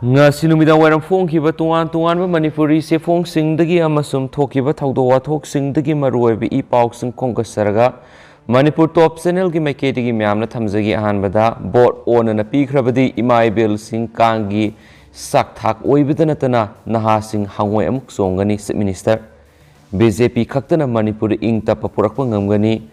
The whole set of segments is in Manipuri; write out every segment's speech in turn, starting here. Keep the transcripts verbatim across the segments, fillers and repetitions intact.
ꯉꯁꯤ ꯅꯨꯃꯤꯗꯥꯡ ꯋꯥꯏꯔꯝ ꯐꯣꯡꯈꯤꯕ ꯇꯣꯉꯥꯟ ꯇꯣꯉꯥꯟꯕ ꯃꯅꯤꯄꯨꯔꯤ ꯆꯦꯐꯣꯡꯁꯤꯡꯗꯒꯤ ꯑꯃꯁꯨꯡ ꯊꯣꯛꯈꯤꯕ ꯊꯧꯗꯣꯛ ꯋꯥꯊꯣꯛꯁꯤꯡꯗꯒꯤ ꯃꯔꯨꯑꯣꯏꯕ ꯏ ꯄꯥꯎꯁꯤꯡ ꯈꯣꯝꯒꯠꯆꯔꯒ, ꯃꯅꯤꯄꯨꯔ ꯇꯣꯞ ꯆꯦꯅꯦꯜꯒꯤ ꯃꯥꯏꯀꯩꯗꯒꯤ ꯃꯌꯥꯝꯅ ꯊꯝꯖꯒꯦ꯫ ꯑꯍꯥꯟꯕꯗ, ꯚꯣꯠ ꯑꯣꯟꯅꯅ ꯄꯤꯈ꯭ꯔꯕꯗꯤ ꯏꯃꯥ ꯏꯕꯦꯜꯁꯤꯡ ꯀꯥꯡꯒꯤ ꯆꯥꯛꯊꯥꯛ ꯑꯣꯏꯕꯗ ꯅꯠꯇꯅ ꯅꯍꯥꯁꯤꯡ ꯍꯪꯉꯣꯏ ꯑꯃꯨꯛ ꯆꯣꯡꯒꯅꯤ꯫ ꯆꯤꯐ ꯃꯤꯅꯤꯁꯇꯔ ꯕꯤ ꯖꯦ ꯄꯤ ꯈꯛꯇꯅ ꯃꯅꯤꯄꯨꯔꯗ ꯏꯪ ꯇꯞꯄ ꯄꯨꯔꯛꯄ ꯉꯝꯒꯅꯤ꯫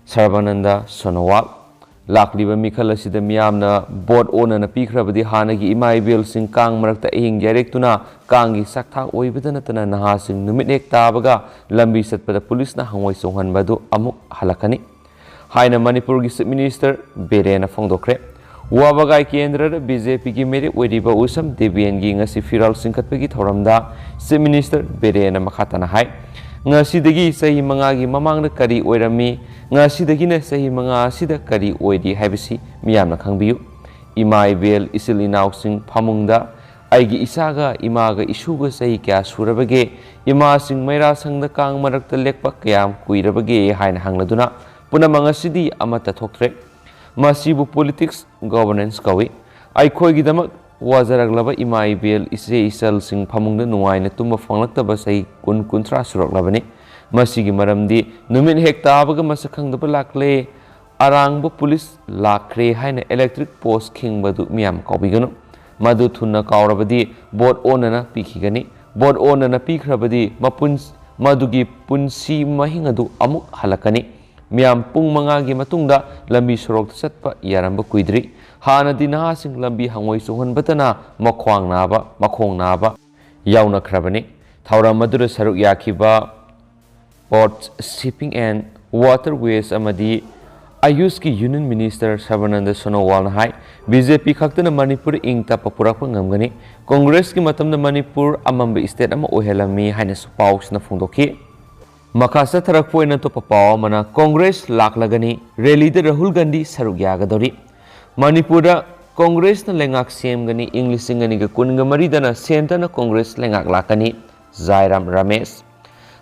ꯁꯔꯕꯥꯅꯟꯗ ꯁꯣꯅꯣꯋꯥꯜ꯫ ꯂꯥꯛꯂꯤꯕ ꯃꯤꯈꯜ ꯑꯁꯤꯗ ꯃꯤꯌꯥꯝꯅ ꯚꯣꯠ ꯑꯣꯟꯅꯅ ꯄꯤꯈ꯭ꯔꯕꯗꯤ ꯍꯥꯟꯅꯒꯤ ꯏꯃꯥ ꯏꯕꯦꯜꯁꯤꯡ ꯀꯥꯡ ꯃꯔꯛꯇ ꯑꯍꯤꯡ ꯌꯥꯏꯔꯦꯛꯇꯨꯅ ꯀꯥꯡꯒꯤ ꯆꯥꯛꯊꯥꯛ ꯑꯣꯏꯕꯗ ꯅꯠꯇꯅ ꯅꯍꯥꯁꯤꯡ ꯅꯨꯃꯤꯠ ꯍꯦꯛ ꯇꯥꯕꯒ ꯂꯝꯕꯤ ꯆꯠꯄꯗ ꯄꯨꯂꯤꯁꯅ ꯍꯪꯉꯣꯏ ꯆꯣꯡꯍꯟꯕ ꯑꯗꯨ ꯑꯃꯨꯛ ꯍꯜꯂꯛꯀꯅꯤ ꯍꯥꯏꯅ ꯃꯅꯤꯄꯨꯔꯒꯤ ꯆꯤꯐ ꯃꯤꯅꯤꯁꯇꯔ ꯕꯤꯔꯦꯟꯅ ꯐꯣꯡꯗꯣꯛꯈ꯭ꯔꯦ꯫ ꯋꯥꯕꯒꯥꯏ ꯀꯦꯟꯗ꯭ꯔꯗ ꯕꯤ ꯖꯦ ꯄꯤꯒꯤ ꯃꯤꯔꯦꯞ ꯑꯣꯏꯔꯤꯕ ꯎꯁꯝ ꯗꯦꯕꯤꯌꯟꯒꯤ ꯉꯁꯤ ꯐꯤꯔꯥꯜ ꯆꯤꯡꯈꯠꯄꯒꯤ ꯊꯧꯔꯝꯗ ꯆꯤꯐ ꯃꯤꯅꯤꯁꯇꯔ ꯕꯤꯔꯦꯟꯅ ꯃꯈꯥ ꯇꯥꯅ ꯍꯥꯏ, ꯉꯁꯤꯗꯒꯤ ꯆꯍꯤ ꯃꯉꯥꯒꯤ ꯃꯃꯥꯡꯗ ꯀꯔꯤ ꯑꯣꯏꯔꯝꯃꯤ, ꯉꯁꯤꯗꯒꯤꯅ ꯆꯍꯤ ꯃꯉꯥ ꯑꯁꯤꯗ ꯀꯔꯤ ꯑꯣꯏꯔꯤ ꯍꯥꯏꯕꯁꯤ ꯃꯤꯌꯥꯝꯅ ꯈꯪꯕꯤꯌꯨ꯫ ꯏꯃꯥ ꯏꯕꯦꯜ, ꯏꯆꯤꯜ ꯏꯅꯥꯎꯁꯤꯡ ꯐꯃꯨꯡꯗ, "ꯑꯩꯒꯤ ꯏꯆꯥꯒ ꯏꯃꯥꯒ ꯏꯁꯨꯒ ꯆꯍꯤ ꯀꯌꯥ ꯁꯨꯔꯕꯒꯦ? ꯏꯃꯥꯁꯤꯡ ꯃꯩꯔꯥ ꯁꯪꯗ ꯀꯥꯡ ꯃꯔꯛꯇ ꯂꯦꯛꯄ ꯀꯌꯥꯝ ꯀꯨꯏꯔꯕꯒꯦ?" ꯍꯥꯏꯅ ꯍꯪꯂꯗꯨꯅ, ꯄꯨꯝꯅꯃꯛ ꯑꯁꯤꯗꯤ ꯑꯃꯠꯇ ꯊꯣꯛꯇ꯭ꯔꯦ꯫ ꯃꯁꯤꯕꯨ ꯄꯣꯂꯤꯇꯤꯛꯁ ꯒꯣꯚꯔꯅꯦꯟꯁ ꯀꯧꯏ꯫ ꯑꯩꯈꯣꯏꯒꯤꯗꯃꯛ ꯋꯥꯖꯔꯛꯂꯕ ꯏꯃꯥ ꯏꯕꯦꯜ, ꯏꯆꯦ ꯏꯆꯜꯁꯤꯡ ꯐꯃꯨꯡꯗ ꯅꯨꯡꯉꯥꯏꯅ ꯇꯨꯝꯕ ꯐꯪꯂꯛꯇꯕ ꯆꯍꯤ ꯀꯨꯟ, ꯀꯨꯟꯊ꯭ꯔꯥ ꯁꯨꯔꯛꯂꯕꯅꯤ꯫ ꯃꯁꯤꯒꯤ ꯃꯔꯝꯗꯤ ꯅꯨꯃꯤꯠ ꯍꯦꯛ ꯇꯥꯕꯒ ꯃꯁꯛ ꯈꯪꯗꯕ ꯂꯥꯛꯂꯦ, ꯑꯔꯥꯡꯕ ꯄꯨꯂꯤꯁ ꯂꯥꯛꯈ꯭ꯔꯦ ꯍꯥꯏꯅ ꯏꯂꯦꯛꯇ꯭ꯔꯤꯛ ꯄꯣꯁ ꯈꯤꯡꯕꯗꯨ ꯃꯤꯌꯥꯝ ꯀꯥꯎꯕꯤꯒꯅꯨ꯫ ꯃꯗꯨ ꯊꯨꯅ ꯀꯥꯎꯔꯕꯗꯤ ꯚꯣꯠ ꯑꯣꯟꯅꯅ ꯄꯤꯈꯤꯒꯅꯤ꯫ ꯚꯣꯠ ꯑꯣꯟꯅꯅ ꯄꯤꯈ꯭ꯔꯕꯗꯤ ꯃꯄꯨꯟ-, ꯃꯗꯨꯒꯤ ꯄꯨꯟꯁꯤ ꯃꯍꯤꯡ ꯑꯗꯨ ꯑꯃꯨꯛ ꯍꯜꯂꯛꯀꯅꯤ꯫ ꯃꯤꯌꯥꯝ ꯄꯨꯡ ꯃꯉꯥꯒꯤ ꯃꯇꯨꯡꯗ ꯂꯝꯕꯤ ꯁꯣꯔꯣꯛꯇ ꯆꯠꯄ ꯌꯥꯔꯝꯕ ꯀꯨꯏꯗ꯭ꯔꯤ꯫ ꯍꯥꯟꯅꯗꯤ ꯅꯍꯥꯁꯤꯡ ꯂꯝꯕꯤ ꯍꯪꯉꯣꯏ ꯆꯣꯡꯍꯟꯕꯇꯅ ꯃꯈ꯭ꯋꯥꯡ ꯅꯥꯕ, ꯃꯈꯣꯡ ꯅꯥꯕ ꯌꯥꯎꯅꯈ꯭ꯔꯕꯅꯤ꯫ ꯊꯧꯔꯝ ꯑꯗꯨꯗ ꯁꯔꯨꯛ ꯌꯥꯈꯤꯕ Ports, Shipping and Waterways ꯑꯃꯗꯤ ꯑꯌꯨꯁꯀꯤ ꯌꯨꯅꯤꯌꯟ ꯃꯤꯅꯤꯁꯇꯔ ꯁꯔꯕꯥꯅꯟꯗ ꯁꯣꯅꯣꯋꯥꯜꯅ ꯍꯥꯏ, ꯕꯤ ꯖꯦ ꯄꯤ ꯈꯛꯇꯅ ꯃꯅꯤꯄꯨꯔ ꯏꯪ ꯇꯞꯄ ꯄꯨꯔꯛꯄ ꯉꯝꯒꯅꯤ꯫ ꯀꯣꯡꯒ꯭ꯔꯦꯁꯀꯤ ꯃꯇꯝꯗ ꯃꯅꯤꯄꯨꯔ ꯑꯃꯝꯕ ꯏꯁꯇꯦꯠ ꯑꯃ ꯑꯣꯏꯍꯜꯂꯝꯃꯤ ꯍꯥꯏꯅꯁꯨ ꯄꯥꯎꯁꯤꯅ ꯐꯣꯡꯗꯣꯛꯈꯤ꯫ ꯃꯈꯥ ꯆꯠꯊꯔꯛꯄ ꯑꯣꯏꯅ ꯑꯇꯣꯞꯄ ꯄꯥꯎ ꯑꯃꯅ, ꯀꯣꯡꯒ꯭ꯔꯦꯁ ꯂꯥꯛꯂꯒꯅꯤ, ꯔꯦꯂꯤꯗ ꯔꯥꯍꯨꯜ ꯒꯥꯟꯙꯤ ꯁꯔꯨꯛ ꯌꯥꯒꯗꯧꯔꯤ꯫ ꯃꯅꯤꯄꯨꯔꯗ ꯀꯣꯡꯒ꯭ꯔꯦꯁꯅ ꯂꯩꯉꯥꯛ ꯁꯦꯝꯒꯅꯤ, ꯏꯪ ꯂꯤꯁꯤꯡ ꯑꯅꯤꯒ ꯀꯨꯟꯒ ꯃꯔꯤꯗꯅ ꯁꯦꯟꯇꯔꯅ ꯀꯣꯡꯒ꯭ꯔꯦꯁ ꯂꯩꯉꯥꯛ ꯂꯥꯛꯀꯅꯤ꯫ ꯖꯥꯏꯔꯥꯝ ꯔꯃꯦꯁ꯫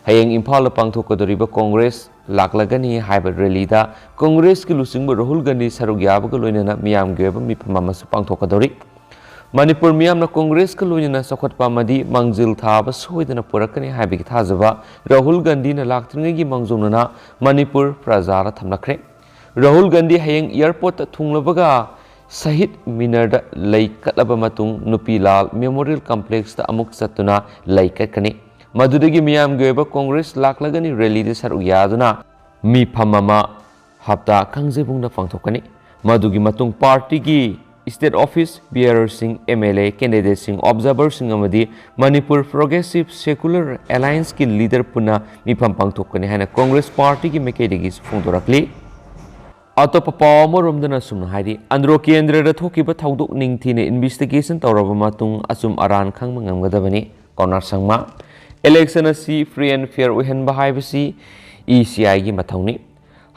ꯍꯌꯦꯡ ꯏꯝꯐꯥꯜꯗ ꯄꯥꯡꯊꯣꯛꯀꯗꯧꯔꯤꯕ ꯀꯣꯡꯒ꯭ꯔꯦꯁ ꯂꯥꯛꯂꯒꯅꯤ ꯍꯥꯏꯕ ꯔꯦꯂꯤꯗ ꯀꯣꯡꯒ꯭ꯔꯦꯁꯀꯤ ꯂꯨꯆꯤꯡꯕ ꯔꯥꯍꯨꯜ ꯒꯥꯟꯙꯤ ꯁꯔꯨꯛ ꯌꯥꯕꯒ ꯂꯣꯏꯅꯅ ꯃꯤꯌꯥꯝꯒꯤ ꯑꯣꯏꯕ ꯃꯤꯐꯝ ꯑꯃꯁꯨ ꯄꯥꯡꯊꯣꯛꯀꯗꯧꯔꯤ꯫ ꯃꯅꯤꯄꯨꯔ ꯃꯤꯌꯥꯝꯅ ꯀꯣꯡꯒ꯭ꯔꯦꯁꯀ ꯂꯣꯏꯅꯅ ꯆꯥꯎꯈꯠꯄ ꯑꯃꯗꯤ ꯃꯥꯡꯖꯤꯜ ꯊꯥꯕ ꯁꯣꯏꯗꯅ ꯄꯨꯔꯛꯀꯅꯤ ꯍꯥꯏꯕꯒꯤ ꯊꯥꯖꯕ ꯔꯥꯍꯨꯜ ꯒꯥꯟꯙꯤꯅ ꯂꯥꯛꯇ꯭ꯔꯤꯉꯩꯒꯤ ꯃꯥꯡꯖꯧꯅꯅ ꯃꯅꯤꯄꯨꯔ ꯄ꯭ꯔꯖꯥꯗ ꯊꯝꯂꯛꯈ꯭ꯔꯦ꯫ ꯔꯥꯍꯨꯜ ꯒꯥꯟꯙꯤ ꯍꯌꯦꯡ ꯑꯦꯌꯔꯄꯣꯔꯠꯇ ꯊꯨꯡꯂꯕꯒ ꯁꯍꯤꯗ ꯃꯤꯅꯔꯗ ꯂꯩ ꯀꯠꯂꯕ ꯃꯇꯨꯡ ꯅꯨꯄꯤ ꯂꯥꯜ ꯃꯦꯃꯣꯔꯤꯌꯦꯜ ꯀꯝꯄ꯭ꯂꯦꯛꯁꯇ ꯑꯃꯨꯛ ꯆꯠꯇꯨꯅ ꯂꯩ ꯀꯠꯀꯅꯤ꯫ ꯃꯗꯨꯗꯒꯤ ꯃꯤꯌꯥꯝꯒꯤ ꯑꯣꯏꯕ ꯀꯣꯡꯒ꯭ꯔꯦꯁ ꯂꯥꯛꯂꯒꯅꯤ ꯔꯦꯂꯤꯗ ꯁꯔꯨꯛ ꯌꯥꯗꯨꯅ ꯃꯤꯐꯝ ꯑꯃ ꯍꯞꯇꯥ ꯀꯥꯡꯖꯩꯕꯨꯡꯗ ꯄꯥꯡꯊꯣꯛꯀꯅꯤ꯫ ꯃꯗꯨꯒꯤ ꯃꯇꯨꯡ ꯄꯥꯔꯇꯤꯒꯤ ꯁ꯭ꯇꯦꯠ ꯑꯣꯐꯤꯁ ꯕꯤꯌꯔꯔꯁꯤꯡ, ꯑꯦꯝ ꯑꯦꯜ ꯑꯦ ꯀꯦꯟꯗꯤꯗꯦꯠꯁꯤꯡ, ꯑꯣꯕꯖꯥꯔꯚꯔꯁꯤꯡ ꯑꯃꯗꯤ ꯃꯅꯤꯄꯨꯔ ꯄ꯭ꯔꯣꯒ꯭ꯔꯦꯁꯤꯚ ꯁꯦꯀꯨꯂꯔ ꯑꯦꯂꯥꯌꯟꯁꯀꯤ ꯂꯤꯗꯔ ꯄꯨꯟꯅ ꯃꯤꯐꯝ ꯄꯥꯡꯊꯣꯛꯀꯅꯤ ꯍꯥꯏꯅ ꯀꯣꯡꯒ꯭ꯔꯦꯁ ꯄꯥꯔꯇꯤꯒꯤ ꯃꯥꯏꯀꯩꯗꯒꯤꯁꯨ ꯐꯣꯡꯗꯣꯔꯛꯂꯤ꯫ ꯑꯇꯣꯞꯄ ꯄꯥꯎ ꯑꯃꯔꯣꯝꯗꯅ ꯑꯁꯨꯝꯅ ꯍꯥꯏꯔꯤ, ꯑꯟꯗ꯭ꯔꯣ ꯀꯦꯟꯗ꯭ꯔꯗ ꯊꯣꯛꯈꯤꯕ ꯊꯧꯗꯣꯛ ꯅꯤꯡꯊꯤꯅ ꯏꯟꯚꯦꯁꯇꯤꯒꯦꯁꯟ ꯇꯧꯔꯕ ꯃꯇꯨꯡ ꯑꯆꯨꯝ ꯑꯔꯥꯟ ꯈꯪꯕ ꯉꯝꯒꯗꯕꯅꯤ, ꯀꯣꯅꯥꯔ ꯁꯪꯃꯥ꯫ ꯏꯂꯦꯛꯁꯟ ꯑꯁꯤ ꯐ꯭ꯔꯤ ꯑꯦꯟ ꯐꯤꯌꯔ ꯑꯣꯏꯍꯟꯕ ꯍꯥꯏꯕꯁꯤ ꯏ ꯁꯤ ꯑꯥꯏꯒꯤ ꯃꯊꯧꯅꯤ꯫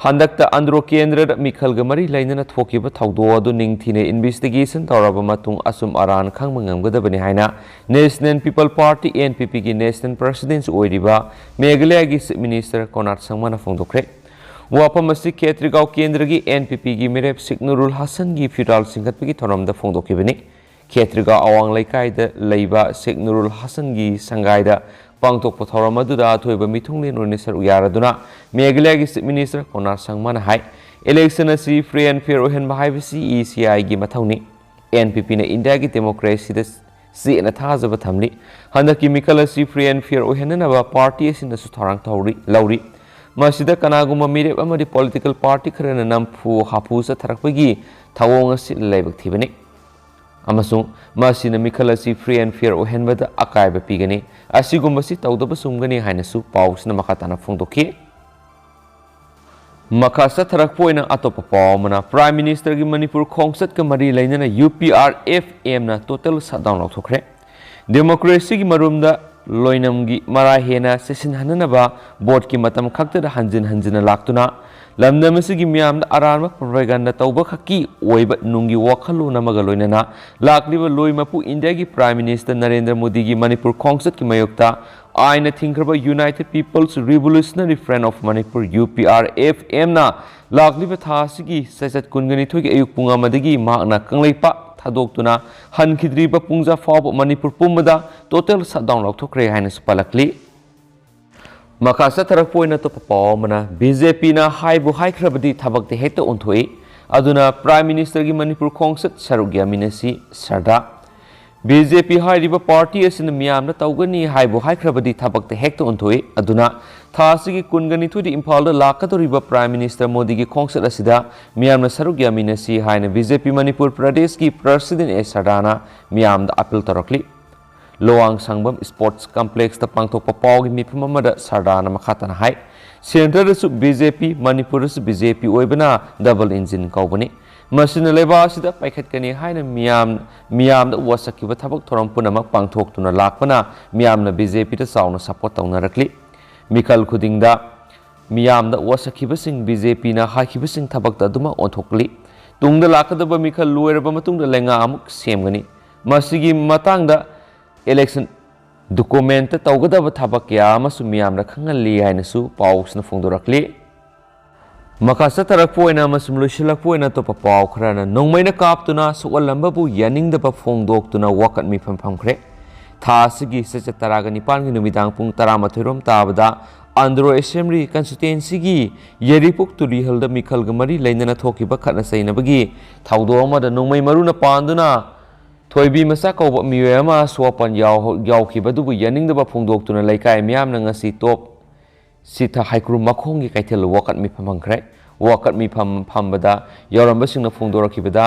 ꯍꯟꯗꯛꯇ ꯑꯟꯗ꯭ꯔꯣ ꯀꯦꯟꯗ꯭ꯔꯗ ꯃꯤꯈꯜꯒ ꯃꯔꯤ ꯂꯩꯅꯅ ꯊꯣꯛꯈꯤꯕ ꯊꯧꯗꯣꯛ ꯑꯗꯨ ꯅꯤꯡꯊꯤꯅ ꯏꯟꯚꯦꯁꯇꯤꯒꯦꯁꯟ ꯇꯧꯔꯕ ꯃꯇꯨꯡ ꯑꯆꯨꯝ ꯑꯔꯥꯟ ꯈꯪꯕ ꯉꯝꯒꯗꯕꯅꯤ ꯍꯥꯏꯅ national people party, N P ꯄꯤꯒꯤ ꯅꯦꯁꯅꯦꯜ ꯄ꯭ꯔꯁꯤꯗꯦꯟꯁꯨ ꯑꯣꯏꯔꯤꯕ ꯃꯦꯘꯥꯂꯌꯥꯒꯤ ꯆꯤꯐ ꯃꯤꯅꯤꯁꯇꯔ ꯀꯣꯅꯥꯔ ꯁꯪꯃꯥꯅ ꯐꯣꯡꯗꯣꯛꯈ꯭ꯔꯦ꯫ ꯋꯥꯐꯝ ꯑꯁꯤ ꯈꯦꯇ꯭ꯔꯤꯒꯥꯎ ꯀꯦꯟꯗ꯭ꯔꯒꯤ ꯑꯦꯟ ꯄꯤ ꯄꯤꯒꯤ ꯃꯤꯔꯦꯞ ꯁꯦꯈ ꯅꯨꯔꯨꯜ ꯍꯁꯟꯒꯤ ꯐꯤꯔꯥꯜ ꯆꯤꯡꯈꯠꯄꯒꯤ ꯊꯧꯔꯝꯗ ꯐꯣꯡꯗꯣꯛꯈꯤꯕꯅꯤ꯫ ꯈꯦꯇ꯭ꯔꯤꯒꯥꯎ ꯑꯋꯥꯡ ꯂꯩꯀꯥꯏꯗ ꯂꯩꯕ ꯁꯦꯈ ꯅꯨꯔꯨꯜ ꯍꯁꯟꯒꯤ ꯁꯪꯒꯥꯏꯗ ꯄꯥꯡꯊꯣꯛꯄ ꯊꯧꯔꯝ ꯑꯗꯨꯗ ꯑꯊꯣꯏꯕ ꯃꯤꯊꯨꯡꯂꯦꯟ ꯑꯣꯏꯅ ꯁꯔꯨꯛ ꯌꯥꯔꯗꯨꯅ ꯃꯦꯘꯥꯂꯌꯥꯒꯤ ꯆꯤꯐ ꯃꯤꯅꯤꯁꯇꯔ ꯀꯣꯅꯥꯔ ꯁꯪꯃꯥꯅ ꯍꯥꯏ, ꯏꯂꯦꯛꯁꯟ ꯑꯁꯤ ꯐ꯭ꯔꯤ ꯑꯦꯟ ꯐꯤꯌꯔ ꯑꯣꯏꯍꯟꯕ ꯍꯥꯏꯕꯁꯤ ꯏ ꯁꯤ ꯑꯥꯏꯒꯤ ꯃꯊꯧꯅꯤ꯫ ꯑꯦꯟ ꯄꯤ ꯄꯤꯅ ꯏꯟꯗꯤꯌꯥꯒꯤ ꯗꯦꯃꯣꯀ꯭ꯔꯦꯁꯤꯗ ꯆꯦꯠꯅ ꯊꯥꯖꯕ ꯊꯝꯂꯤ꯫ ꯍꯟꯗꯛꯀꯤ ꯃꯤꯈꯜ ꯑꯁꯤ ꯐ꯭ꯔꯤ ꯑꯦꯟ ꯐꯤꯌꯔ ꯑꯣꯏꯍꯟꯅꯅꯕ ꯄꯥꯔꯇꯤ ꯑꯁꯤꯅꯁꯨ ꯊꯧꯔꯥꯡ ꯇꯧꯔꯤ, ꯂꯧꯔꯤ꯫ ꯃꯁꯤꯗ ꯀꯅꯥꯒꯨꯝꯕ ꯃꯤꯔꯦꯞ ꯑꯃꯗꯤ ꯄꯣꯂꯤꯇꯤꯀꯦꯜ ꯄꯥꯔꯇꯤ ꯈꯔꯅ ꯅꯝꯐꯨ ꯍꯥꯐꯨ ꯆꯠꯊꯔꯛꯄꯒꯤ ꯊꯧꯑꯣꯡ ꯑꯁꯤ ꯂꯥꯏꯕꯛ ꯊꯤꯕꯅꯤ ꯑꯃꯁꯨꯡ ꯃꯁꯤꯅ ꯃꯤꯈꯜ ꯑꯁꯤ ꯐ꯭ꯔꯤ ꯑꯦꯟ ꯐꯤꯌꯔ ꯑꯣꯏꯍꯟꯕꯗ ꯑꯀꯥꯏꯕ ꯄꯤꯒꯅꯤ꯫ ꯑꯁꯤꯒꯨꯝꯕꯁꯤ ꯇꯧꯗꯕ ꯆꯨꯝꯒꯅꯤ ꯍꯥꯏꯅꯁꯨ ꯄꯥꯎꯁꯤꯅ ꯃꯈꯥ ꯇꯥꯅ ꯐꯣꯡꯗꯣꯛꯈꯤ꯫ ꯃꯈꯥ ꯆꯠꯊꯔꯛꯄ ꯑꯣꯏꯅ ꯑꯇꯣꯞꯄ ꯄꯥꯎ ꯑꯃꯅ, ꯄ꯭ꯔꯥꯏꯝ ꯃꯤꯅꯤꯁꯇꯔꯒꯤ ꯃꯅꯤꯄꯨꯔ ꯈꯣꯡꯆꯠꯀ ꯃꯔꯤ ꯂꯩꯅꯅ ꯌꯨ ꯄꯤ ꯑꯥꯔ ꯑꯦꯐ ꯑꯦꯝꯅ ꯇꯣꯇꯦꯜ ꯁꯠꯗꯥꯎꯟ ꯂꯥꯎꯊꯣꯛꯈ꯭ꯔꯦ꯫ ꯗꯦꯃꯣꯀ꯭ꯔꯦꯁꯤꯒꯤ ꯃꯔꯨꯝꯗ ꯂꯣꯏꯅꯝꯒꯤ ꯃꯔꯥ ꯍꯦꯟꯅ ꯆꯦꯠꯁꯤꯟꯍꯟꯅꯅꯕ ꯚꯣꯠꯀꯤ ꯃꯇꯝ ꯈꯛꯇꯗ ꯍꯟꯖꯤꯟ ꯍꯟꯖꯤꯟꯅ ꯂꯥꯛꯇꯨꯅ ꯂꯝꯗꯝ ꯑꯁꯤꯒꯤ ꯃꯤꯌꯥꯝꯗ ꯑꯔꯥꯟꯕ ꯄ꯭ꯔꯣꯄꯥꯒꯥꯟꯗꯥ ꯇꯧꯕ ꯈꯛꯀꯤ ꯑꯣꯏꯕ ꯅꯨꯡꯒꯤ ꯋꯥꯈꯜꯂꯣꯟ ꯑꯃꯒ ꯂꯣꯏꯅꯅ ꯂꯥꯛꯂꯤꯕ ꯂꯣꯏ ꯃꯄꯨ ꯏꯟꯗꯤꯌꯥꯒꯤ ꯄ꯭ꯔꯥꯏꯝ ꯃꯤꯅꯤꯁꯇꯔ ꯅꯔꯦꯟꯗ꯭ꯔ ꯃꯣꯗꯤꯒꯤ ꯃꯅꯤꯄꯨꯔ ꯈꯣꯡꯆꯠꯀꯤ ꯃꯥꯌꯣꯛꯇ ꯑꯥꯏꯟꯅ ꯊꯤꯡꯈ꯭ꯔꯕ united peoples revolutionary front of Manipur, U P R F ꯑꯦꯝꯅ ꯂꯥꯛꯂꯤꯕ ꯊꯥ ꯑꯁꯤꯒꯤ ꯆꯩꯆꯠ ꯀꯨꯟꯒ ꯅꯤꯊꯣꯏꯒꯤ ꯑꯌꯨꯛ ꯄꯨꯡ ꯑꯃꯗꯒꯤ ꯃꯍꯥꯛꯅ ꯀꯪꯂꯩꯄꯥꯛ ꯊꯥꯗꯣꯛꯇꯨꯅ ꯍꯟꯈꯤꯗ꯭ꯔꯤꯕ ꯄꯨꯡꯖꯥ ꯐꯥꯎꯕ ꯃꯅꯤꯄꯨꯔ ꯄꯨꯝꯕꯗ total shutdown ꯂꯥꯎꯊꯣꯛꯈ꯭ꯔꯦ ꯍꯥꯏꯅꯁꯨ ꯄꯜꯂꯛꯂꯤ꯫ ꯃꯈꯥ ꯆꯠꯊꯔꯛꯄ ꯑꯣꯏꯅ ꯑꯇꯣꯞꯄ ꯄꯥꯎ ꯑꯃꯅ, BJPꯅ ꯍꯥꯏꯕꯨ ꯍꯥꯏꯈ꯭ꯔꯕꯗꯤ ꯊꯕꯛꯇ ꯍꯦꯛꯇ ꯑꯣꯟꯊꯣꯛꯏ, ꯑꯗꯨꯅ Prime Ministerꯒꯤ ꯃꯅꯤꯄꯨꯔ ꯈꯣꯡꯆꯠ ꯁꯔꯨꯛ ꯌꯥꯃꯤꯟꯅꯁꯤ ꯁꯔꯗꯥ꯫ BJP ꯍꯥꯏꯔꯤꯕ party ꯑꯁꯤꯅ ꯃꯤꯌꯥꯝꯅ ꯇꯧꯒꯅꯤ ꯍꯥꯏꯕꯨ ꯍꯥꯏꯈ꯭ꯔꯕꯗꯤ ꯊꯕꯛꯇ ꯍꯦꯛꯇ ꯑꯣꯟꯊꯣꯛꯏ, ꯑꯗꯨꯅ ꯊꯥ ꯑꯁꯤꯒꯤ ꯀꯨꯟꯒ ꯅꯤꯊꯣꯏꯗ ꯏꯝꯐꯥꯜꯗ ꯂꯥꯛꯀꯗꯧꯔꯤꯕ Prime Minister ꯃꯣꯗꯤꯒꯤ ꯈꯣꯡꯆꯠ ꯑꯁꯤꯗ ꯃꯤꯌꯥꯝꯅ ꯁꯔꯨꯛ ꯌꯥꯃꯤꯟꯅꯁꯤ ꯍꯥꯏꯅ BJP ꯃꯅꯤꯄꯨꯔ ꯄ꯭ꯔꯗꯦꯁꯀꯤ President ꯑꯦ ꯁꯔꯗꯥꯅ ꯃꯤꯌꯥꯝꯗ appeal ꯇꯧꯔꯛꯂꯤ꯫ ꯂꯋꯥꯡ ꯁꯪꯕꯝ Sports Complexꯇ ꯄꯥꯡꯊꯣꯛꯄ ꯄꯥꯎꯒꯤ ꯃꯤꯐꯝ ꯑꯃꯗ ꯁꯔꯗꯥꯅ ꯃꯈꯥ ꯇꯥꯅ ꯍꯥꯏ, Centreꯗꯁꯨ BJP, ꯃꯅꯤꯄꯨꯔꯗꯁꯨ BJP ꯑꯣꯏꯕꯅ double engine ꯀꯧꯕꯅꯤ꯫ ꯃꯁꯤꯅ ꯂꯩꯕꯥꯛ ꯑꯁꯤꯗ ꯄꯥꯏꯈꯠꯀꯅꯤ ꯍꯥꯏꯅ ꯃꯤꯌꯥꯝ, ꯃꯤꯌꯥꯝꯗ ꯋꯥꯁꯛꯈꯤꯕ ꯊꯕꯛ ꯊꯧꯔꯝ ꯄꯨꯝꯅꯃꯛ ꯄꯥꯡꯊꯣꯛꯇꯨꯅ ꯂꯥꯛꯄꯅ ꯃꯤꯌꯥꯝꯅ BJPꯗ ꯆꯥꯎꯅ support ꯇꯧꯅꯔꯛꯂꯤ꯫ ꯃꯤꯈꯜ ꯈꯨꯗꯤꯡꯗ ꯃꯤꯌꯥꯝꯗ ꯋꯥꯁꯛꯈꯤꯕꯁꯤꯡ BJPꯅ ꯍꯥꯏꯈꯤꯕꯁꯤꯡ ꯊꯕꯛꯇ ꯑꯗꯨꯃꯛ ꯑꯣꯟꯊꯣꯛꯂꯤ꯫ ꯇꯨꯡꯗ ꯂꯥꯛꯀꯗꯕ ꯃꯤꯈꯜ ꯂꯣꯏꯔꯕ ꯃꯇꯨꯡꯗ ꯂꯩꯉꯥꯛ ꯑꯃꯨꯛ ꯁꯦꯝꯒꯅꯤ꯫ ꯃꯁꯤꯒꯤ ꯃꯇꯥꯡꯗ election documentꯇ ꯇꯧꯒꯗꯕ ꯊꯕꯛ ꯀꯌꯥ ꯑꯃꯁꯨ ꯃꯤꯌꯥꯝꯗ ꯈꯪꯍꯜꯂꯤ ꯍꯥꯏꯅꯁꯨ ꯄꯥꯎꯁꯤꯅ ꯐꯣꯡꯗꯣꯔꯛꯂꯤ꯫ ꯃꯈꯥ ꯆꯠꯊꯔꯛꯄ ꯑꯣꯏꯅ ꯑꯃꯁꯨꯡ ꯂꯣꯏꯁꯤꯜꯂꯛꯄ ꯑꯣꯏꯅ ꯑꯇꯣꯞꯄ ꯄꯥꯎ ꯈꯔꯅ, ꯅꯣꯡꯃꯩꯅ ꯀꯥꯞꯇꯨꯅ ꯁꯣꯛꯍꯜꯂꯝꯕꯕꯨ ꯌꯥꯅꯤꯡꯗꯕ ꯐꯣꯡꯗꯣꯛꯇꯨꯅ ꯋꯥꯀꯠ ꯃꯤꯐꯝ ꯐꯝꯈ꯭ꯔꯦ꯫ ꯊꯥ ꯑꯁꯤꯒꯤ ꯆꯩꯆꯠ ꯇꯔꯥꯒ ꯅꯤꯄꯥꯟꯒꯤ ꯅꯨꯃꯤꯗꯥꯡ ꯄꯨꯡ ꯇꯔꯥꯃꯥꯊꯣꯏ ꯔꯣꯝ ꯇꯥꯕꯗ ꯑꯟꯗ꯭ꯔꯣ Assembly Constituencyꯒꯤ ꯌꯥꯏꯔꯤꯄꯣꯛ ꯇꯨꯔꯤꯍꯜꯗ ꯃꯤꯈꯜꯒ ꯃꯔꯤ ꯂꯩꯅꯅ ꯊꯣꯛꯈꯤꯕ ꯈꯠꯅ ꯆꯩꯅꯕꯒꯤ ꯊꯧꯗꯣꯛ ꯑꯃꯗ ꯅꯣꯡꯃꯩ ꯃꯔꯨꯅ ꯄꯥꯟꯗꯨꯅ ꯊꯣꯏꯕꯤ ꯃꯆꯥ ꯀꯧꯕ ꯃꯤꯑꯣꯏ ꯑꯃ ꯑꯁꯣꯛ ꯑꯄꯟ ꯌꯥꯎ-, ꯌꯥꯎꯈꯤꯕꯗꯨꯕꯨ ꯌꯥꯅꯤꯡꯗꯕ ꯐꯣꯡꯗꯣꯛꯇꯨꯅ ꯂꯩꯀꯥꯏ ꯃꯤꯌꯥꯝꯅ ꯉꯁꯤ ꯇꯣꯞ ꯁꯤꯊ ꯍꯩꯀ꯭ꯔꯨ ꯃꯈꯣꯡꯒꯤ ꯀꯩꯊꯦꯜꯗ ꯋꯥꯀꯠ ꯃꯤꯐꯝ ꯐꯝꯈ꯭ꯔꯦ꯫ ꯋꯥꯀꯠ ꯃꯤꯐꯝ ꯐꯝꯕꯗ ꯌꯥꯎꯔꯝꯕꯁꯤꯡꯅ ꯐꯣꯡꯗꯣꯔꯛꯈꯤꯕꯗ,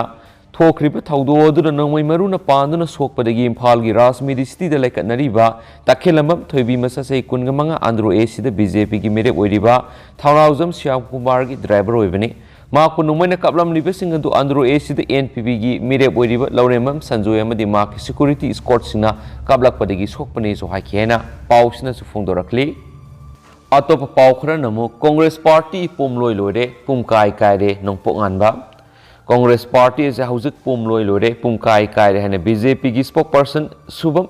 ꯊꯣꯛꯈ꯭ꯔꯤꯕ ꯊꯧꯗꯣꯛ ꯑꯗꯨꯗ ꯅꯣꯡꯃꯩ ꯃꯔꯨꯅ ꯄꯥꯟꯗꯨꯅ ꯁꯣꯛꯄꯗꯒꯤ ꯏꯝꯐꯥꯜꯒꯤ ꯔꯥꯖꯃꯤꯗꯤ ꯁꯤꯇꯤꯗ ꯂꯩꯀꯠꯅꯔꯤꯕ ꯇꯈꯦꯜꯂꯝꯕꯝ ꯊꯣꯏꯕꯤ ꯃꯆꯥ ꯆꯍꯤ ꯀꯨꯟꯒ ꯃꯉꯥ ꯑꯟꯗ꯭ꯔꯣ ACꯗ BJPꯒꯤ ꯃꯤꯔꯦꯞ ꯑꯣꯏꯔꯤꯕ ꯊꯧꯅꯥꯎꯖꯝ ꯁ꯭ꯌꯥꯝ ꯀꯨꯃꯥꯔꯒꯤ driver ꯑꯣꯏꯕꯅꯤ꯫ ꯃꯍꯥꯛꯄꯨ ꯅꯣꯡꯃꯩꯅ ꯀꯥꯞꯂꯝꯂꯤꯕꯁꯤꯡ ꯑꯗꯨ ꯑꯟꯗ꯭ꯔꯣ ACꯗ NPPꯒꯤ ꯃꯤꯔꯦꯞ ꯑꯣꯏꯔꯤꯕ ꯂꯧꯔꯦꯝꯕꯝ ꯁꯟꯖꯣꯏ ꯑꯃꯗꯤ ꯃꯍꯥꯛꯀꯤ security escortꯁꯤꯡꯅ ꯀꯥꯞꯂꯛꯄꯗꯒꯤ ꯁꯣꯛꯄꯅꯦꯁꯨ ꯍꯥꯏꯈꯤ ꯍꯥꯏꯅ ꯄꯥꯎꯁꯤꯅꯁꯨ ꯐꯣꯡꯗꯣꯔꯛꯂꯤ꯫ ꯑꯇꯣꯞꯄ ꯄꯥꯎ ꯈꯔꯅ ꯑꯃꯨꯛ, ꯀꯣꯡꯒ꯭ꯔꯦꯁ ꯄꯥꯔꯇꯤ ꯄꯣꯝꯂꯣꯏ ꯂꯣꯏꯔꯦ, ꯄꯨꯝꯀꯥꯏ ꯀꯥꯏꯔꯦ, ꯅꯣꯡꯄꯣꯛ ꯉꯥꯟꯕ꯫ ꯀꯣꯡꯒ꯭ꯔꯦꯁ ꯄꯥꯔꯇꯤ ꯑꯁꯦ ꯍꯧꯖꯤꯛ ꯄꯣꯝꯂꯣꯏ ꯂꯣꯏꯔꯦ, ꯄꯨꯝꯀꯥꯏ ꯀꯥꯏꯔꯦ ꯍꯥꯏꯅ BJPꯒꯤ spokesperson ꯁꯨꯚꯝ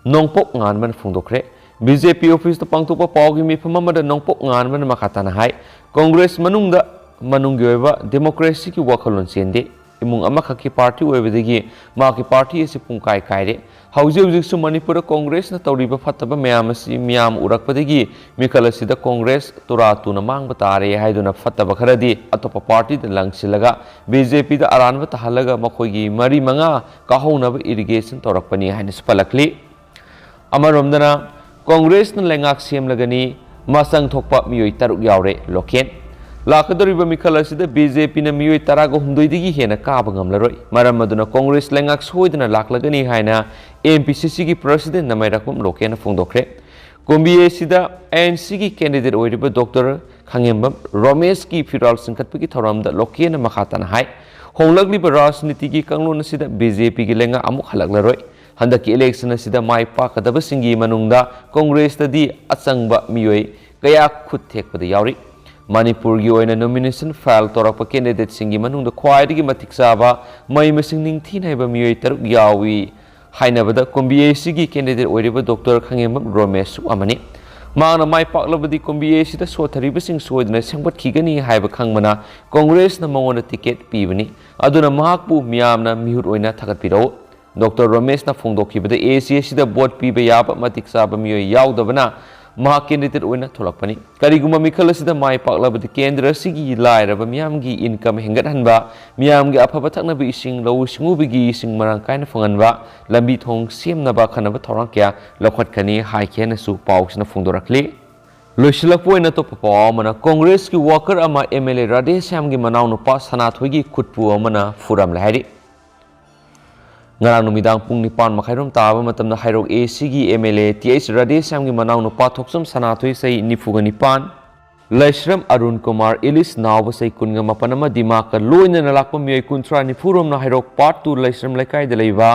ꯅꯣꯡꯄꯣꯛ ꯉꯥꯟꯕꯅ ꯐꯣꯡꯗꯣꯛꯈ꯭ꯔꯦ꯫ BJP officeꯇ ꯄꯥꯡꯊꯣꯛꯄ ꯄꯥꯎꯒꯤ ꯃꯤꯐꯝ ꯑꯃꯗ ꯅꯣꯡꯄꯣꯛ ꯉꯥꯟꯕꯅ ꯃꯈꯥ ꯇꯥꯅ ꯍꯥꯏ, ꯀꯣꯡꯒ꯭ꯔꯦꯁ ꯃꯅꯨꯡꯗ ꯃꯅꯨꯡꯒꯤ ꯑꯣꯏꯕ democracyꯒꯤ ꯋꯥꯈꯜꯂꯣꯟ ꯆꯦꯟꯗꯦ꯫ ꯏꯃꯨꯡ ꯑꯃꯈꯛꯀꯤ ꯄꯥꯔꯇꯤ ꯑꯣꯏꯕꯗꯒꯤ ꯃꯍꯥꯛꯀꯤ ꯄꯥꯔꯇꯤ ꯑꯁꯤ ꯄꯨꯡꯀꯥꯏ ꯀꯥꯏꯔꯦ꯫ ꯍꯧꯖꯤꯛ ꯍꯧꯖꯤꯛꯁꯨ ꯃꯅꯤꯄꯨꯔꯗ ꯀꯣꯡꯒ꯭ꯔꯦꯁꯅ ꯇꯧꯔꯤꯕ ꯐꯠꯇꯕ ꯃꯌꯥꯝ ꯑꯁꯤ ꯃꯤꯌꯥꯝ ꯎꯔꯛꯄꯗꯒꯤ ꯃꯤꯈꯜ ꯑꯁꯤꯗ ꯀꯣꯡꯒ꯭ꯔꯦꯁ ꯇꯨꯔꯥ ꯇꯨꯅ ꯃꯥꯡꯕ ꯇꯥꯔꯦ ꯍꯥꯏꯗꯨꯅ ꯐꯠꯇꯕ ꯈꯔꯗꯤ ꯑꯇꯣꯞꯄ ꯄꯥꯔꯇꯤꯗ ꯂꯪꯁꯤꯜꯂꯒ ꯕꯤ ꯖꯦ ꯄꯤꯗ ꯑꯔꯥꯟꯕ ꯇꯥꯍꯜꯂꯒ ꯃꯈꯣꯏꯒꯤ ꯃꯔꯤ ꯃꯉꯥ ꯀꯥꯍꯧꯅꯕ ꯏꯔꯤꯒꯦꯁꯟ ꯇꯧꯔꯛꯄꯅꯤ ꯍꯥꯏꯅꯁꯨ ꯄꯜꯂꯛꯂꯤ꯫ ꯑꯃꯔꯣꯝꯗꯅ ꯀꯣꯡꯒ꯭ꯔꯦꯁꯅ ꯂꯩꯉꯥꯛ ꯁꯦꯝꯂꯒꯅꯤ, ꯃꯆꯪ ꯊꯣꯛꯄ ꯃꯤꯑꯣꯏ ꯇꯔꯨꯛ ꯌꯥꯎꯔꯦ, ꯂꯣꯀꯦꯟ꯫ ꯂꯥꯛꯀꯗꯧꯔꯤꯕ ꯃꯤꯈꯜ ꯑꯁꯤꯗ ꯕꯤ ꯖꯦ ꯄꯤꯅ ꯃꯤꯑꯣꯏ ꯇꯔꯥꯒ ꯍꯨꯝꯗꯣꯏꯗꯒꯤ ꯍꯦꯟꯅ ꯀꯥꯕ ꯉꯝꯂꯔꯣꯏ꯫ ꯃꯔꯝ ꯑꯗꯨꯅ ꯀꯣꯡꯒ꯭ꯔꯦꯁ ꯂꯩꯉꯥꯛ ꯁꯣꯏꯗꯅ ꯂꯥꯛꯂꯒꯅꯤ ꯍꯥꯏꯅ ꯑꯦꯝ ꯄꯤ ꯁꯤ ꯁꯤꯒꯤ ꯄ꯭ꯔꯁꯤꯗꯦꯟꯠ ꯅꯃꯥꯏꯔꯥꯛꯄꯝ ꯂꯣꯀꯦꯟꯅ ꯐꯣꯡꯗꯣꯛꯈ꯭ꯔꯦ꯫ ꯀꯨꯝꯕꯤ ꯑꯦꯁꯤꯗ ꯑꯦ ꯑꯦꯟ ꯁꯤꯒꯤ ꯀꯦꯟꯗꯤꯗꯦꯠ ꯑꯣꯏꯔꯤꯕ ꯗꯣꯛꯇꯔ ꯈꯥꯉꯦꯝꯕꯝ ꯔꯣꯃꯦꯁꯀꯤ ꯐꯤꯔꯥꯜ ꯆꯤꯡꯈꯠꯄꯒꯤ ꯊꯧꯔꯝꯗ ꯂꯣꯀꯦꯟꯅ ꯃꯈꯥ ꯇꯥꯅ ꯍꯥꯏ, ꯍꯣꯡꯂꯛꯂꯤꯕ ꯔꯥꯖꯅꯤꯇꯤꯒꯤ ꯀꯥꯡꯂꯣꯟ ꯑꯁꯤꯗ ꯕꯤ ꯖꯦ ꯄꯤꯒꯤ ꯂꯩꯉꯥꯛ ꯑꯃꯨꯛ ꯍꯜꯂꯛꯂꯔꯣꯏ꯫ ꯍꯟꯗꯛꯀꯤ ꯏꯂꯦꯛꯁꯟ ꯑꯁꯤꯗ ꯃꯥꯏ ꯄꯥꯛꯀꯗꯕꯁꯤꯡꯒꯤ ꯃꯅꯨꯡꯗ ꯀꯣꯡꯒ꯭ꯔꯦꯁꯇꯗꯤ ꯑꯆꯪꯕ ꯃꯤꯑꯣꯏ ꯀꯌꯥ ꯈꯨꯠ ꯊꯦꯛꯄꯗ ꯌꯥꯎꯔꯤ꯫ ꯃꯅꯤꯄꯨꯔꯒꯤ ꯑꯣꯏꯅ ꯅꯣꯃꯤꯅꯦꯁꯟ ꯐꯥꯏꯜ ꯇꯧꯔꯛꯄ ꯀꯦꯟꯗꯤꯗꯦꯠꯁꯤꯡꯒꯤ ꯃꯅꯨꯡꯗ ꯈ꯭ꯋꯥꯏꯗꯒꯤ ꯃꯇꯤꯛ ꯆꯥꯕ, ꯃꯍꯩ ꯃꯁꯤꯡ ꯅꯤꯡꯊꯤꯅ ꯍꯩꯕ ꯃꯤꯑꯣꯏ ꯇꯔꯨꯛ ꯌꯥꯎꯏ ꯍꯥꯏꯅꯕꯗ ꯀꯨꯝꯕꯤ ꯑꯦꯁꯤꯒꯤ ꯀꯦꯟꯗꯤꯗꯦꯠ ꯑꯣꯏꯔꯤꯕ ꯗꯣꯛꯇꯔ ꯈꯥꯉꯦꯝꯕꯝ ꯔꯣꯃꯦꯁꯁꯨ ꯑꯃꯅꯤ꯫ ꯃꯍꯥꯛꯅ ꯃꯥꯏ ꯄꯥꯛꯂꯕꯗꯤ ꯀꯨꯝꯕꯤ ꯑꯦꯁꯤꯗ ꯁꯣꯠꯊꯔꯤꯕꯁꯤꯡ ꯁꯣꯏꯗꯅ ꯁꯦꯝꯒꯠꯈꯤꯒꯅꯤ ꯍꯥꯏꯕ ꯈꯪꯕꯅ ꯀꯣꯡꯒ꯭ꯔꯦꯁꯅ ꯃꯉꯣꯟꯗ ꯇꯤꯀꯦꯠ ꯄꯤꯕꯅꯤ꯫ ꯑꯗꯨꯅ ꯃꯍꯥꯛꯄꯨ ꯃꯤꯌꯥꯝꯅ ꯃꯤꯍꯨꯠ ꯑꯣꯏꯅ ꯊꯥꯒꯠꯄꯤꯔꯛꯎ꯫ ꯗꯣꯛꯇꯔ ꯔꯣꯃꯦꯁꯅ ꯐꯣꯡꯗꯣꯛꯈꯤꯕꯗ ꯑꯦ ꯑꯦ ꯁꯤ ꯑꯁꯤꯗ ꯚꯣꯠ ꯄꯤꯕ ꯌꯥꯕ ꯃꯇꯤꯛ ꯆꯥꯕ ꯃꯤꯑꯣꯏ ꯌꯥꯎꯗꯕꯅ ꯃꯍꯥꯛ ꯀꯦꯟꯗꯤꯗꯦꯠ ꯑꯣꯏꯅ ꯊꯣꯛꯂꯛꯄꯅꯤ꯫ ꯀꯔꯤꯒꯨꯝꯕ ꯃꯤꯈꯜ ꯑꯁꯤꯗ ꯃꯥꯏ ꯄꯥꯛꯂꯕꯗꯤ ꯀꯦꯟꯗ꯭ꯔ ꯑꯁꯤꯒꯤ ꯂꯥꯏꯔꯕ ꯃꯤꯌꯥꯝꯒꯤ ꯏꯟꯀꯝ ꯍꯦꯟꯒꯠꯍꯟꯕ, ꯃꯤꯌꯥꯝꯒꯤ ꯑꯐꯕ ꯊꯛꯅꯕ ꯏꯁꯤꯡ, ꯂꯧꯎ ꯁꯤꯡꯎꯕꯒꯤ ꯏꯁꯤꯡ ꯃꯔꯥꯡ ꯀꯥꯏꯅ ꯐꯪꯍꯟꯕ, ꯂꯝꯕꯤ ꯊꯣꯡ ꯁꯦꯝꯅꯕ ꯑꯈꯟꯅꯕ ꯊꯧꯔꯥꯡ ꯀꯌꯥ ꯂꯧꯈꯠꯀꯅꯤ ꯍꯥꯏꯈꯤ ꯍꯥꯏꯅꯁꯨ ꯄꯥꯎꯁꯤꯅ ꯐꯣꯡꯗꯣꯔꯛꯂꯤ꯫ ꯂꯣꯏꯁꯤꯜꯂꯛꯄ ꯑꯣꯏꯅ ꯑꯇꯣꯞꯄ ꯄꯥꯎ ꯑꯃꯅ, ꯀꯣꯡꯒ꯭ꯔꯦꯁꯀꯤ ꯋꯥꯀꯔ ꯑꯃ ꯑꯦꯝ ꯑꯦꯜ ꯑꯦ ꯔꯥꯙꯦꯁ꯭ꯌꯥꯝꯒꯤ ꯃꯅꯥꯎꯅꯨꯄꯥ ꯁꯅꯥꯊꯣꯏꯒꯤ ꯈꯨꯠꯄꯨ ꯑꯃꯅ ꯐꯨꯔꯝꯂꯦ ꯍꯥꯏꯔꯤ꯫ ꯉꯔꯥꯡ ꯅꯨꯃꯤꯗꯥꯡ ꯄꯨꯡ ꯅꯤꯄꯥꯟ ꯃꯈꯥꯏꯔꯣꯝ ꯇꯥꯕ ꯃꯇꯝꯗ ꯍꯩꯔꯣꯛ ꯑꯦ ꯁꯤꯒꯤ M L A T H ꯔꯥꯙꯦꯁ꯭ꯌꯥꯝꯒꯤ ꯃꯅꯥꯎꯅꯨꯄꯥ ꯊꯣꯛꯆꯝ ꯁꯅꯥꯊꯣꯏ ꯆꯍꯤ ꯅꯤꯐꯨꯒ ꯅꯤꯄꯥꯟ, ꯂꯥꯏꯁ꯭ꯔꯝ ꯑꯔꯨꯟ ꯀꯨꯃꯥꯔ ꯏꯂꯤꯁ ꯅꯥꯎꯕ ꯆꯍꯤ ꯀꯨꯟꯒ ꯃꯥꯄꯟ ꯑꯃꯗꯤ ꯃꯍꯥꯛꯀ ꯂꯣꯏꯅꯅ ꯂꯥꯛꯄ ꯃꯤꯑꯣꯏ ꯀꯨꯟꯊ꯭ꯔꯥ ꯅꯤꯐꯨꯔꯣꯝꯅ ꯍꯩꯔꯣꯛ ꯄꯥꯔꯠ ꯇꯨ ꯂꯥꯏꯁ꯭ꯔꯝ ꯂꯩꯀꯥꯏꯗ ꯂꯩꯕ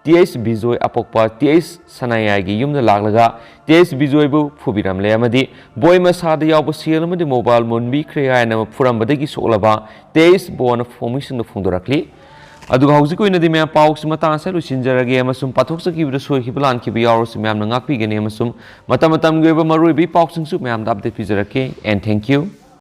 T H Bijoy ꯑꯄꯣꯛꯄ T H ꯁꯅꯥꯌꯥꯏꯒꯤ ꯌꯨꯝꯗ ꯂꯥꯛꯂꯒ ꯇꯤ ꯑꯩꯆ ꯕꯤꯖꯣꯏꯕꯨ ꯐꯨꯕꯤꯔꯝꯂꯦ ꯑꯃꯗꯤ ꯕꯣꯏ ꯃꯁꯥꯗ ꯌꯥꯎꯕ ꯁꯦꯜ ꯑꯃꯗꯤ ꯃꯣꯕꯥꯏꯜ ꯃꯨꯟꯕꯤꯈ꯭ꯔꯦ ꯍꯥꯏꯅ ꯐꯨꯔꯝꯕꯗꯒꯤ ꯁꯣꯛꯂꯕ ꯇꯤ ꯑꯩꯆ ꯕꯣꯅ ꯐꯣꯡꯃꯤꯁꯤꯡꯗ ꯐꯣꯡꯗꯣꯔꯛꯂꯤ꯫ ꯑꯗꯨꯒ ꯍꯧꯖꯤꯛꯀꯤ ꯑꯣꯏꯅꯗꯤ ꯃꯌꯥꯝ ꯄꯥꯎꯁꯤ ꯃꯇꯥꯡ ꯑꯁꯤꯗ ꯂꯣꯏꯁꯤꯟꯖꯔꯒꯦ ꯑꯃꯁꯨꯡ ꯄꯥꯊꯣꯛꯆꯈꯤꯕꯗ ꯁꯣꯏꯈꯤꯕ ꯂꯥꯟꯈꯤꯕ ꯌꯥꯎꯔꯁꯨ ꯃꯌꯥꯝꯅ ꯉꯥꯛꯄꯤꯒꯅꯤ ꯑꯃꯁꯨꯡ ꯃꯇꯝ ꯃꯇꯝꯒꯤ ꯑꯣꯏꯕ ꯃꯔꯨꯑꯣꯏꯕ ꯄꯥꯎꯁꯤꯡꯁꯨ ꯃꯌꯥꯝꯗ ꯑꯞꯗꯦꯠ ꯄꯤꯖꯔꯛꯀꯦ꯫ And thank you.